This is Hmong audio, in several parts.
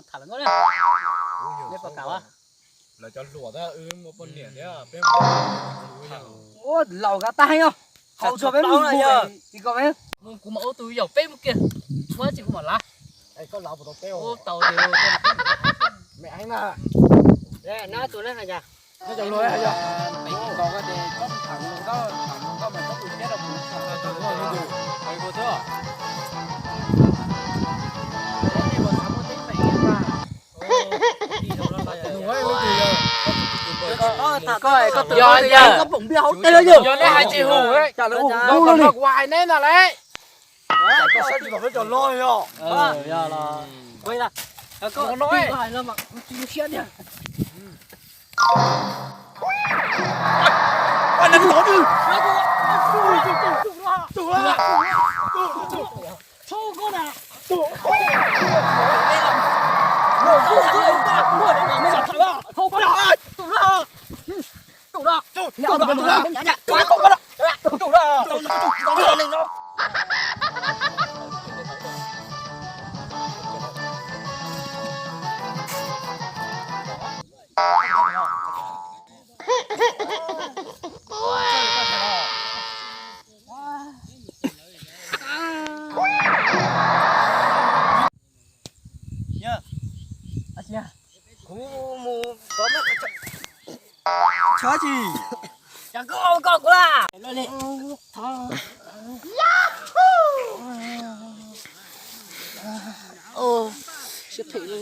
Tham lawv nkauj na. Nej puas kam? Lawv cov hluas tab wb muaj poj niam thiab peb ua laus kav tag heev os. Haus txog peb mus tsis kom peb. Kuv mam ua tus yaum peb mus kiag. Muab tsis kuv mam lav. Koj lav puas tau peb ua tau. Me eev na. Na tus na. Yog nej hais tsis hum, kuv hais nej no lawm. Kuv mus tov. Tsis, koj ua koj kuv la. Siab phem li.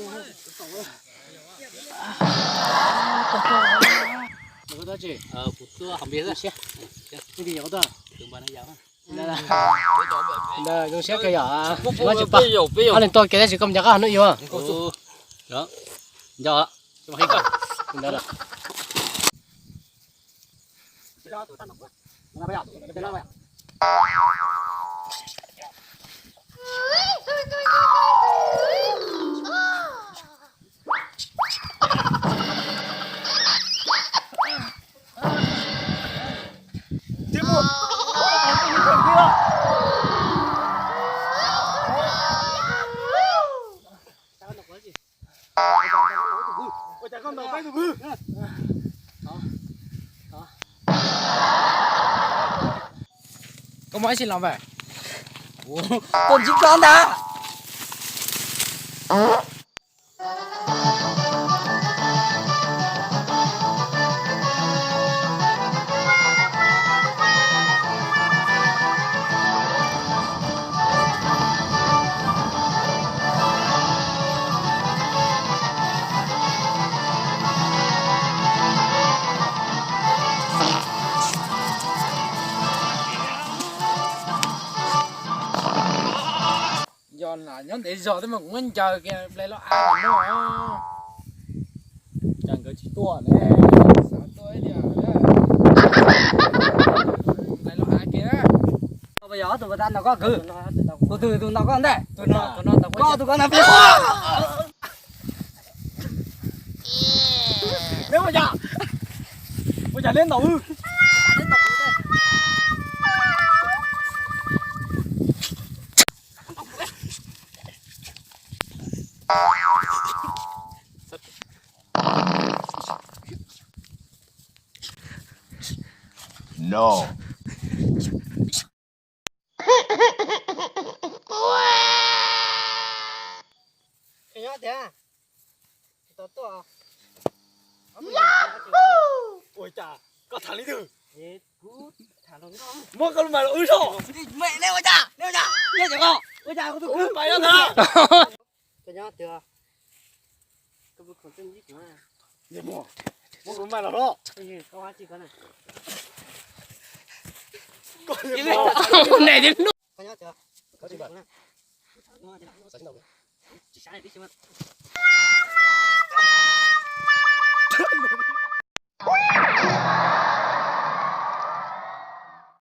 Kuv tuaj hauv npias xwb. Zoo siab kawg yom. Ob leeg tuaj kev tab sis koj mus nco qab hnub ib. Nco. Koj muaj ib txhij los mas. Koj ntsib koj ntag. Yog lam nyob ntev zog thiab mas kuv muab ncaws kiag ple loj av no. Cas nkawd tsis tuaj ne? Xav tuaj ib tiag. Ple loj av kiag. Yog ob tug puas tau ntaus koj kwv? Tus twg tus ntaus koj ntej? Koj tus koj ntaus peb. Neb ua cas? Ua cas neb ntaus wb? No. Tseem nyob tiag, tsis tau tuaj. Ua cas koj tham leej twg? Muab koj lub mas los wb zog. Neb ua cas? Neb ua cas? Neb ua cas? Ua cas kuv tus kwv pais nyob ntag? Koj nyob tiag. Muab kuv lub mas los hlob. Koj nyob tiag.